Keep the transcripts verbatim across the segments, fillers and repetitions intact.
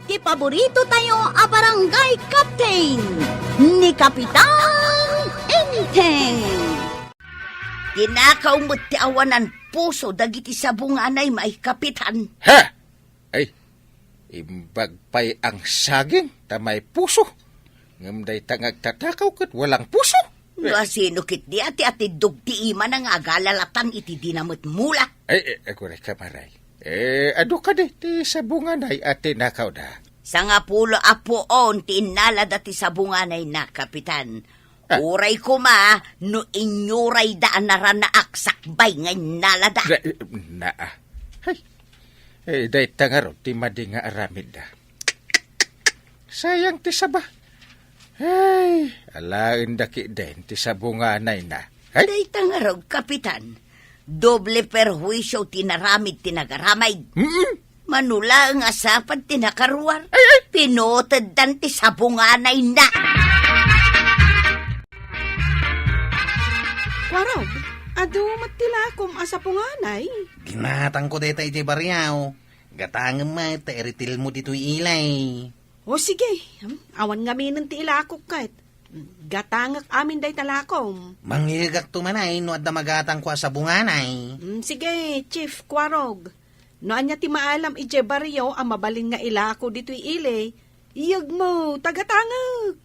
Ti paborito tayo a barangay captain, ni Kapitan Enteng. Tinakaw met ti awanan puso dagiti sabunganay, may Kapitan. Ha? Ay, imbag pay ang saging ta may puso. Ngem dayta nga agtatakaw ket walang puso. No asino ketdi a ti atiddog ti imana nga agalalatan iti dina met mula? Ay, eh, aguray ka, Maray. Eh, adu kadi ti sabunganay a tinakawda? Sangapulo a puon ti innalada ti sabunganayna, Kapitan. Ah. Uray koma no inyurayda a naranaak sakbay nga innalada. Na, naa. Hay. Eh, dayta ngarud ti madi nga aramidda. Sayang ti saba. Ay, alaenda ketdin ti sabunganayna. Ay? Dayta ngarud, Kapitan. Doble perhuisio ti naramid ti nagaramid. Mm-mm. Mano laeng a sapad ti nakaruar. Ay, ay. Pinuteddan ti sabunganayna. Kuarog, adu met ti lakom a sabunganay. Ginatangko dayta iti bariaw. Gatangem met ta iritilmo ditoy ilay. O sige, hmm, awan ngaminen ti ilakok ket. Gatangek amin dayta lakom. Mangyegakto manay no adda magatangko a sabunganay. Hmm, sige, Chief Kuarog. No ania ti maalam idiay barrio a mabalin nga ilako ditoy ili, iyegmo ta gatangek.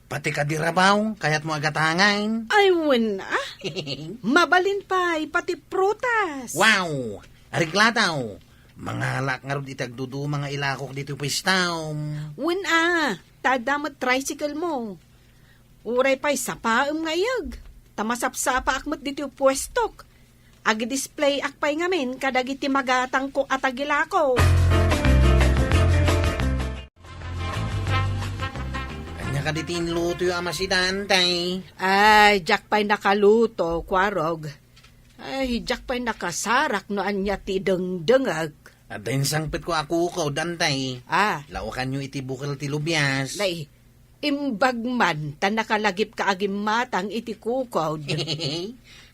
Pati kadi rabaw, kayatmo a gatangen? Ay, wen, ah. Mabalin pay, pati prutas. Wow! Ariklataw, mangalak ngarud iti agduduma nga ilakok ditoy puestam. Wen, ah, ta adda met tricycle mo. Uray pay sapaem nga iyeg, ta masapsapaak met ditoy puestok. Agdisplayak pay ngamin kadagiti magatangko a tagilako. Ania kadi ti inlutoyo a masidan, tay? Ay, diak pay nakaluto, Kuarog. Ay, diak pay nakasarak no ania ti dengdengek. Adda insangpetko a kukaw, Dantay. Ah. Laokanyo iti bukel ti lubias. Nay, imbag man ta nakalagipka a gimmatang iti kukaw.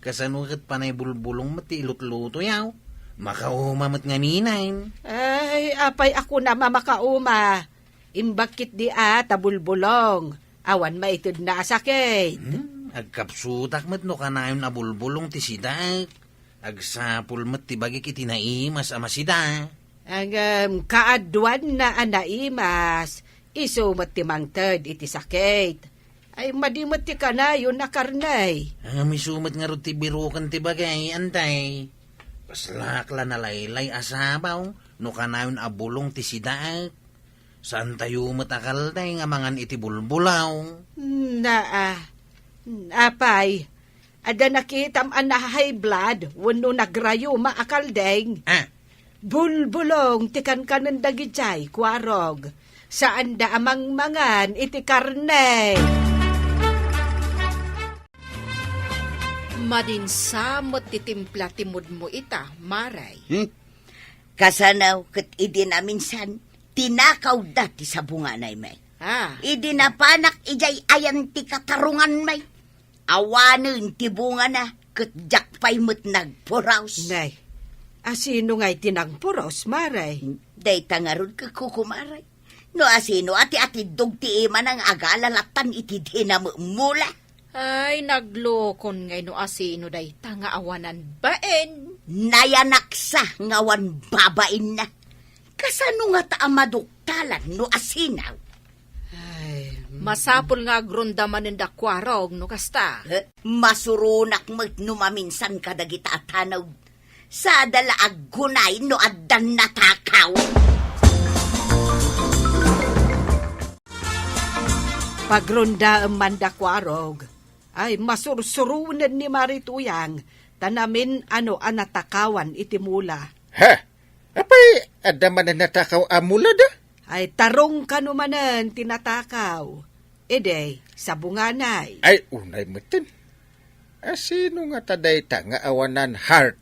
Kasano ket panay bulbulong met ti ilutlutoyo? Makauma met ngaminen. Ay, apay a kunam a makauma. Imbag ketdi a ta bulbulong. Awan maitedna a sakit. Hmm, agkapsutak met no kanayon a bulbulong ti sidaek. Agsapul met ti bagik iti naimas a masida. Ngem kaaduanna a naimas, isu met ti mangted iti sakit. Ay, madi met ti kanayon a karne. Ngem isu met ngarud ti biroken ti bagay, Antay. Paslak la nalaylay a sabaw no kanayon a bulong ti sidaek. Saantayo met a kaldeng a mangan iti bulbulong. Naa. Apay, adda nakitam a na-high blood wenno nagrayuma a kaldeng? Ah. Bulbulong ti kankanen dagidiay, Kuarog. Saanda a mangmangan iti karne. Madinsa met ti timpla ti mudmo ita, Maray. Hmm? Kasano ket idi naminsan, tinakawda ti sabunganay, may. Ah. Idi napanak idiay ayan ti katarungan, may. Awanen ti bungana, ket diak pay met nagpuros. Nay, asino ngay ti nagpuros, Maray? Dayta ngarud ket kukumaray. No asino a ti atiddog ti imana nga agalalatan iti dina met mula. Ay, naglokon ngay no asino dayta nga awanan bain. Nayanaksa nga awan babainna. Kasano ngata a maduktalan no asino? Ay, mm. Masapul nga agronda manen da Kuarog no kasta. Eh, masuronak met no maminsan kadagita a tanod. Sada la aggunay no addan natakaw. Pagrondaem man da Kuarog. Ay, masursuronen ni Mari Tuyang, ta namin-ano a natakawan iti mula. Ha? Apay, adda manen natakaw a mula da? Ay, tarong kano manen ti natakaw. Idi, sabunganay. Ay, unay metten. Asino ngata dayta nga awanan heart?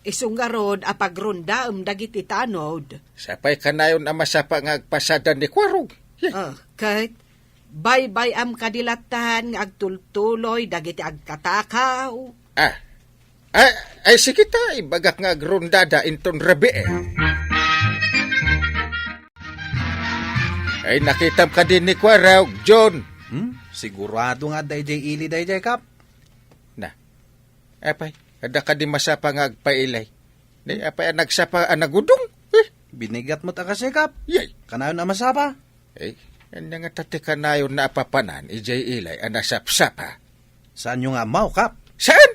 Isu ngarud a pagrondaem dagiti tanod. Sapay kanayon a masapa nga agpasada ni Kuarog. Yeh. Ah, ket baybay-am kadi lattan nga agtultuloy dagiti agtatakaw. Ah. Ah, ay, sige ta, ibagak nga agrondada inton rabii. Ay, nakitam kadi ni Kuarog, John? Hmm? Sigurado nga adda idiay ili daydiay, Kap. Na, apay, adda kadi masapa nga agpailay? Ni, apay a nagsapa a nagudong? Eh? Binigat met a kasi, Kap. Yay. Kanayon a masapa? Eh, ania nga ta ti kanayon na apapanan idiay ilay a nasapsapa? Saanyo nga ammo, Kap? Saan?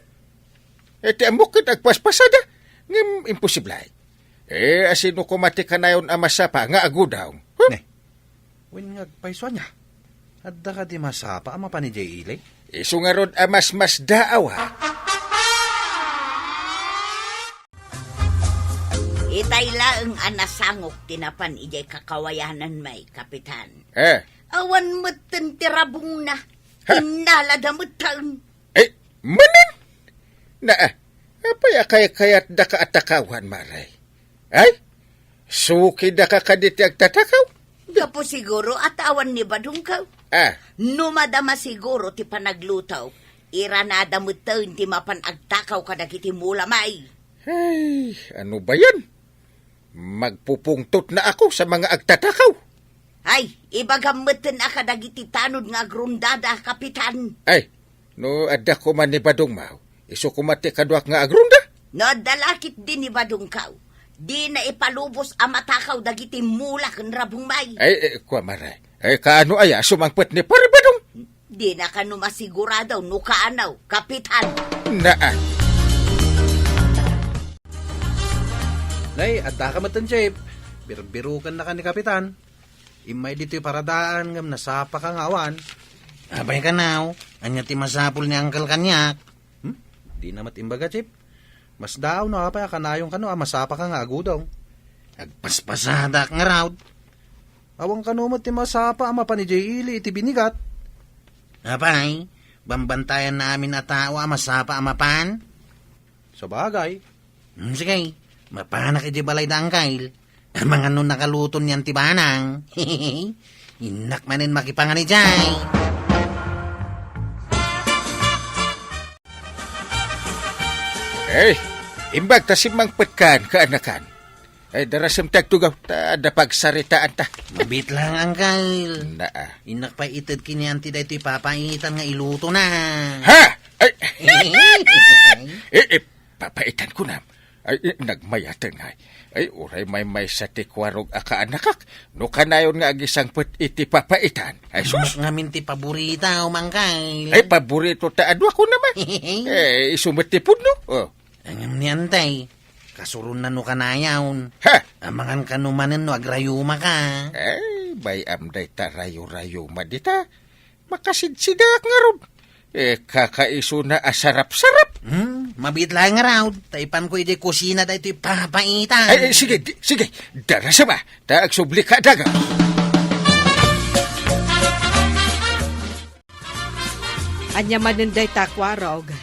Eh, ti ammok ket agpaspasada. Ngem imposible. Eh, asino koma ti kanayon a masapa nga agudong? Huh? Ne. Wen nga agpayso ania? Adda kadi masapa a mapan idiay ili? Isu ngarud a masmasdaaw, ha? Itay laeng a nasangok ti napan idiay kakawayanan may, Kapitan. Eh. Awan metten ti rabongna. Ha? Innalada metten. Eh, manen? Na, ah, apay a kaykayatdaka a takawan, Mare? Ay, sukidaka kadi ti agtatakaw? Gapu siguro a ta awan ni badongko. Ah. No madama siguro ti panagluto, iranada metten ti mapan agtakaw kadagiti mula may. Ay, ano ba yan? Magpupungtot na ako sa mga agtatakaw. Ay, ibagam metten a kadagiti tanod nga agrundada, Kapitan. Ay, no adda koma ni badongmo, isu koma ti kaduak nga agrunda? No adda la ketdi ni badongko, dina ipalubos a matakaw dagiti mula ken rabong may. Ay, eh, kua, Mare. Ay, kaano aya sumangpet ni Pare Badong? Dina kano masigurado no kaano, Kapitan. Naa. Nay, adda ka metten, Chief. Birbirokennaka ni Kapitan. Immay ditoy paradaan ngem nasapaka nga awan. Apay kano, ania ti masapul ni Uncle kaniak? Hmm? Dina met imbaga, Chief. Masdaaw no apay a kanayon kano a masapaka nga agudong. Agpaspasadak ngarud. Awan kano met ti masapa a mapan idiay ili iti binigat. Apay, bambantayan na amin a tao a masapa a mapan? Sabagay. Hmm, sige, mapanak idiay balay da Uncle. Amangan no nakaluto nian ti banang. Innak manen makipangan idiay. Eh, imbag ta simmangpetkan, kaanakan. Ay, darasem ti agtugaw, ta adda pagsaritaanta. Mabiit lang, Uncle. Naa. Innak pay ited kanian ti daytoy papaitan nga ilutona. Ha? Ay! Eh, eh, papaitan kunam. Ay, eh, nagmayaten ngay. Ay, uray maymaysa ti kuarog a kaanakak. No kanayon nga agisangpet iti papaitan. Ay, sus! Innak ngamin ti paborito, Uncle. Ay, paborito ta adua ko naman. Eh, isu met ti pudno. Oh. Ngem ni Antay, kasuronna no kanayon. Ha? Amangan kano manen no agrayumaka. Ay, bay-am dayta rayo-rayuma dita. Makasidsidaak ngarud. Eh, kakaisuna a sarap-sarap. Hmm, mabiit laeng ngarud. Ta ipanko idiay kusina daytoy papaitan. Ay, ay, sige, di, sige. Darasem a. Ta agsubli ka daga. Ania manen dayta, kuarog?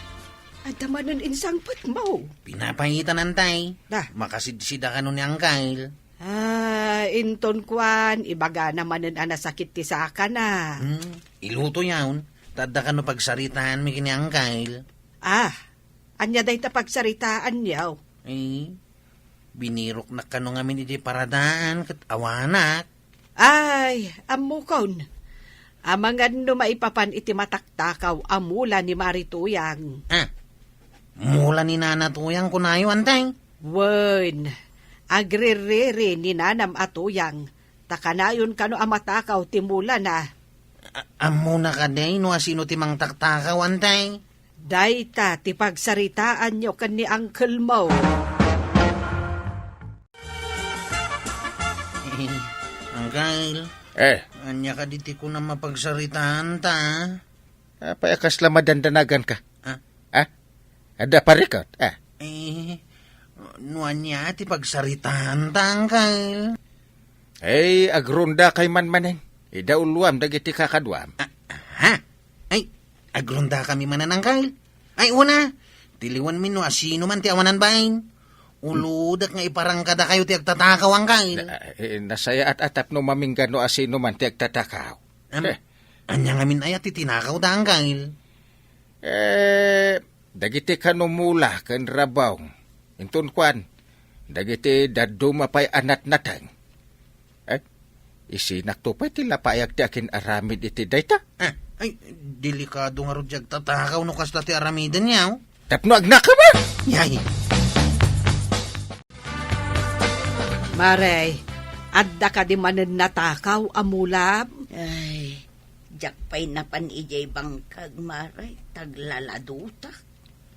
Adda manen insangpetmo. Pinapaitan, Antay. Da. Makasidsida kano ni Uncle. Ah, inton kuan, ibagana manen a nasakit ti sakana. Hmm, iluto yaon. Ta adda kano pagsaritaanmi ken ni Uncle. Ah, ania dayta pagsaritaanyo? Eh, biniroknak kano ngamin idiay paradaan ket awanak. Ay, ammokon. Amangan no maipapan iti mataktakaw a mula ni Mari Tuyang. Ah, mula ni Nana Tuyang kunayo, Antay? Wen, agririri ni nanam a Tuyang, ta kanayon kano a matakaw ti mulana. A-, ammona kadi no asino ti mangtaktakaw, Antay? Dayta ti pagsaritaanyo ken ni uncle mo. Uncle. Eh. Ania kadi ti kunam a pagsaritaanta? Apay a kasla madandanagan ka? Ah? Ah? Adda parikot? Ah? Eh, no ania ti pagsaritaanta, Uncle? Eh, agrunda kay man manen. Ida uloam dagiti kakaduam. Ah, ha? Ay, agrunda kami manen, Uncle. Ay, una, tiliwanmi no asino man ti awanan bain. Ulodek nga iparang kadakayo ti agtatakaw, Uncle. Na, eh, nasayaat a tapno mamingga no asino man ti agtatakaw. Am, eh. Ania ngamin aya ti tinakawda, Uncle? Eh, dagiti kano mula ken rabong. Inton kuan, dagiti dadduma pay a natnateng. Eh, Isinakto pay ti lapayak ti akin-aramid iti dayta. Ah, ay, delikado ngarud ti agtatakaw no kasta ti aramidenyo. Tapno agnakam, a? Yay! Mare, adda kadi manen natakaw a mulam? Ay, diak pay napan idiay bangkag, Mare, ta aglaladutak.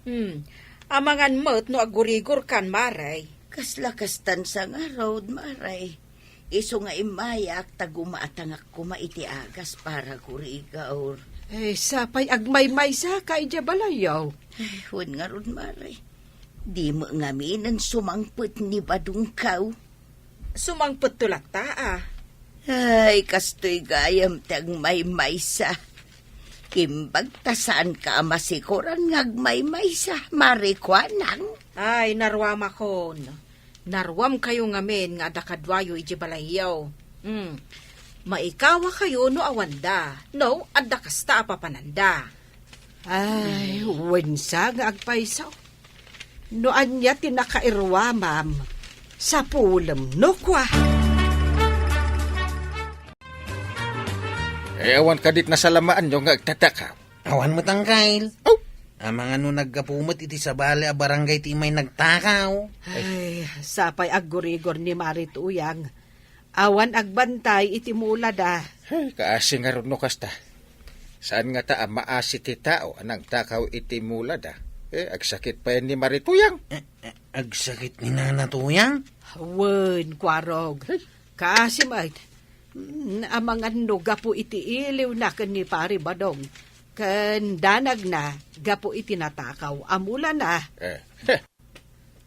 Hmm. Amangan met no agurigorkan, Mare. Kasla kastan sa ngarud, Mare. Isu nga immayak ta gumatangak koma iti agas para gurigor. Eh, sapay agmaymaysa ka idiay balayyo. Ay, wen ngarud, Mare. Di met ngaminen sumangpet ni badongko. Sumangpetto latta, a. Ay, kastoy gayam ti agmaymaysa. Imbag ta saanka a masikoran nga agmaymaysa, Mare Kuanang. Ay, naruamakon. Naruamkayo ngamin nga adda kaduayo idiay balayyo. Hmm. Maikawakayo no awanda, no adda kasta a papananda. Ay, wensa nga agpayso. No ania ti nakairuamam, sapulem no kua. Eh, awan kadit nasalamaanyo nga agtataka? Awan met, Angkel. Oh! Amangan no naggapu met iti sabali a barangay ti immay nagtakaw. Ay, sapay aggurigor ni Mari Tuyang. Awan agbantay iti mulada. Ay, kaasi ngarud no kasta. Saan ngata a maasi ti tao a nagtakaw iti mulada? Eh, agsakit pay ni Mari Tuyang. Eh, eh, agsakit ni Nana Tuyang? Wen, Kuarog. Ay. Kaasi met. Mm, amangan no gapu iti iliwna ken ni Pari Badong. Ken danagna gapu iti natakaw a mulana. Eh, heh.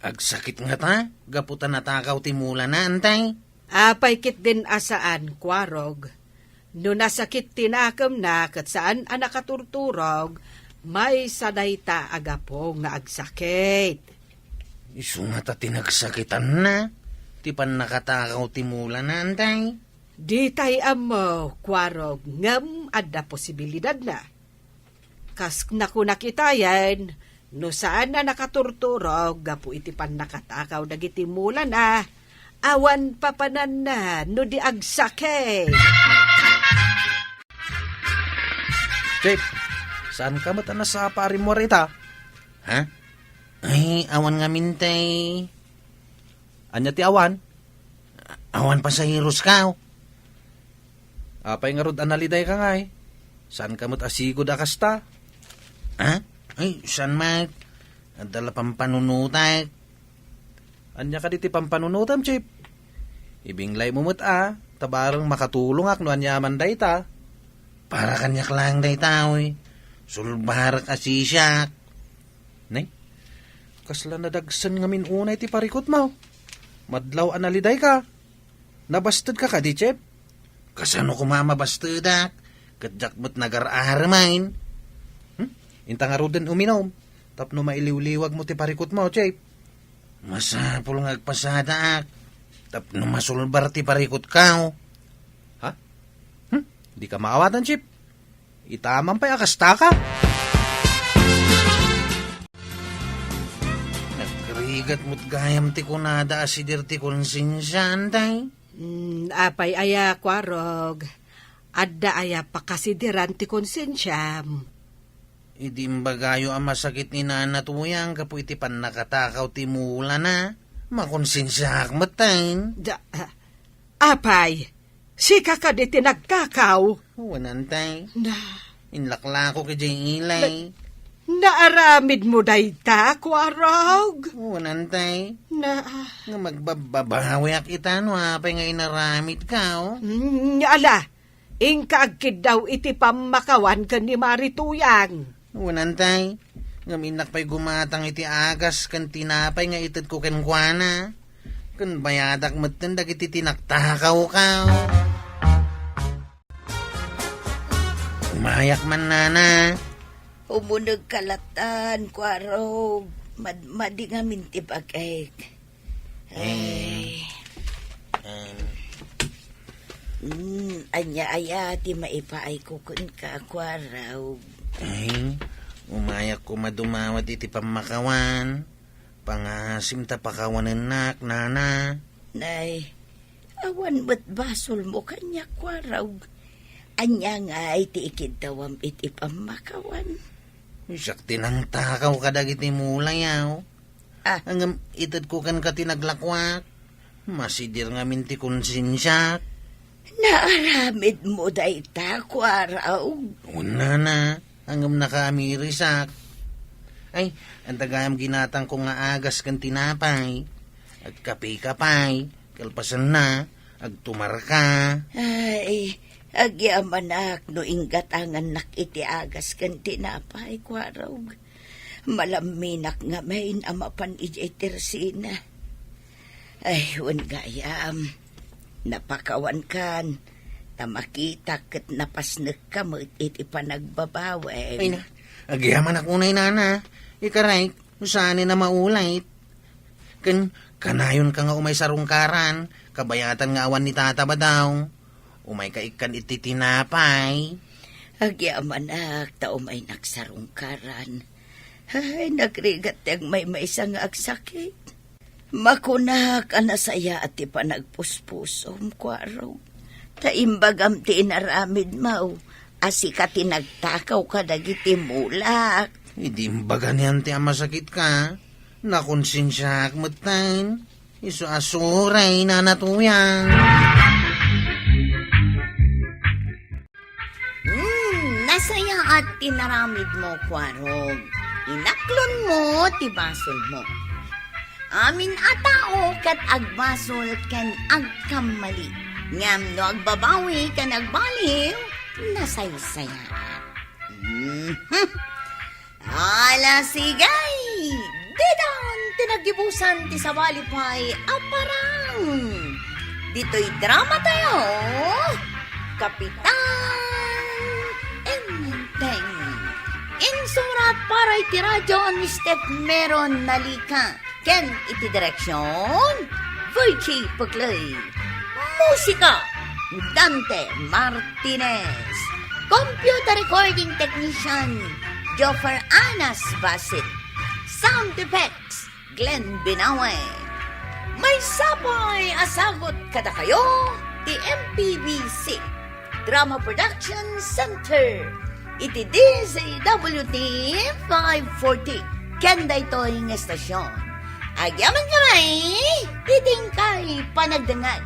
Agsakit ngata gapu ta natakaw ti mulana, Antay? Apay ketdin a saan, Kuarog? No nasakit ti nakemna ket saan a nakaturturog, maysa dayta a gapu nga agsakit. Isu ngata ti nagsakitanna ti pannakatakaw ti mulana, Antay? Ditay ammo, Kuarog, ngem adda posibilidadna. Kas nakunak itayen, no saan a nakaturturog gapu iti pannakatakaw dagiti mulana, awan papananna no di agsakit. Chief, saan ka met a nasapa a rimmuar ita? Ha? Ay, awan ngamin, tay. Ania ti awan? Awan pasaheros ka, o. Apay ngarud a nalidayka ngay? Saan ka met a sigud a kasta? Ha? Ay, saan met? Adda la pampanunotek. Ania kadi ti pampanunotem, Chief? Ibinglay mo met a, ta bareng makatulongak no aniaman dayta. Para kaniak laeng dayta, oy. Sulbarek a sisiak. Nay, kasla nadagsen ngamin unay ti parikutmo. Madlaw a nalidayka. Nabastedka kadi, Chief? Kasano koma a mabastedak? Ket diak met nagar-aramaen. Hmm? Inta ngaruden uminom, tapno mailiwliwagmo ti parikutmo, Chief. Masapul nga agpasadaak, tapno masulbar ti parikutka. Ha? Hmm? Dika maawatan, Chief. Itaman pay a kastaka. Nagrigat met gayam ti kunada a sidir ti konsensiam, tay? Mm, apay aya, Kuarog? Adda aya pakasidiran ti konsensiam? Idi imbagayo a masakit ni Nana Tuyang gapu iti pannakatakaw ti mulana, makonsensiaak met, tay. Da-, Apay, sika kadi ti nagtakaw? Wen, Antay. Na. Inlaklako idiay ilay. Na, naaramidmo dayta, Kuarog? Wen, Antay. Na. Nga magbabbabawiak ita no apay nga inaramidko, o. Mm, ala, inka agkiddaw iti pammakawan ken ni Mari Tuyang. Wen, Antay, ngem innak pay gumatang iti agas ken tinapay nga itedko kenkuana. Ken bayadak metten dagiti tinaktakawko. Umayak man, Nana. Umunegka latan, Kuarog. Mad-, madi ngamin ti bag-ek. Ay. Em. Mm, ania aya ti maipaayko kenka, Kuarog? Ay, umayak koma dumawat iti pammakawan. Pangasim ta pakawanennak, Nana. Nay, Awan met basolmo kaniak, Kuarog. Ania ngay ti ikiddawam iti pammakawan? Siak ti nangtakaw kadagiti mulayaw. Ah. Ngem itedko kenka ti naglakuak. Masidir ngamin ti konsensiak. Naaramidmo dayta, Kuarog? Wen, nana, ngem nakaamirisak. Ay, adda gayam ginatangko nga agas ken tinapay. Agkapeka pay, kalpasanna, agtumarka. Ay, agyamanak no inggatangannak iti agas ken tinapay, Kuarog. Malamminak ngamin a mapan idiay tersina. Ay, wen gayam, napakawankan, ta makitak ket napasnekka met iti panagbabawem. Ay na, agyamanak unay, nana. Ikarek, saan a maulit. Ken kanayonka nga umay sarungkaran, kabayatan nga awan ni Tata Badaw. Umayka ikkan iti tinapay. Agyamanak ta umaynak sarungkaran. Ay, nagrigat ti agmaymaysa nga agsakit. Makunak a nasayaat ti panagpuspusom, Kuarog. Ta imbagam ti inaramidmo a sika ti nagtakaw kadagiti mulak. Idi imbaga niyan ti a masakitka, nakonsensiaak metten. Isu a suray, Nana Tuyang. Hmm, nasayaat ti naramidmo, Kuarog. Inaklonmo ti basolmo. Amin a tao ket agbasol ken agkammali. Ngem no agbabawi ken agbaliw, nasaysayaat. Mhm. Ala, sige! Ditan ti naggibusan ti sabali pay a parang. Ditoy drama tayo, Kapitan Enteng. Insurat para iti radyo ni Steph Meron Nalika. Ken iti direksyon, Virgie Puclay. Musika, Dante Martinez. Computer recording technician, Joffer Anas Basit. Sound effects, Glenn Binawe. Maysa pay a sagut kadakayo ti M P B C Drama Production Center iti D Z W T five forty ken daytoy nga estasyon. Agyamankami iti inkay panagdengngeg.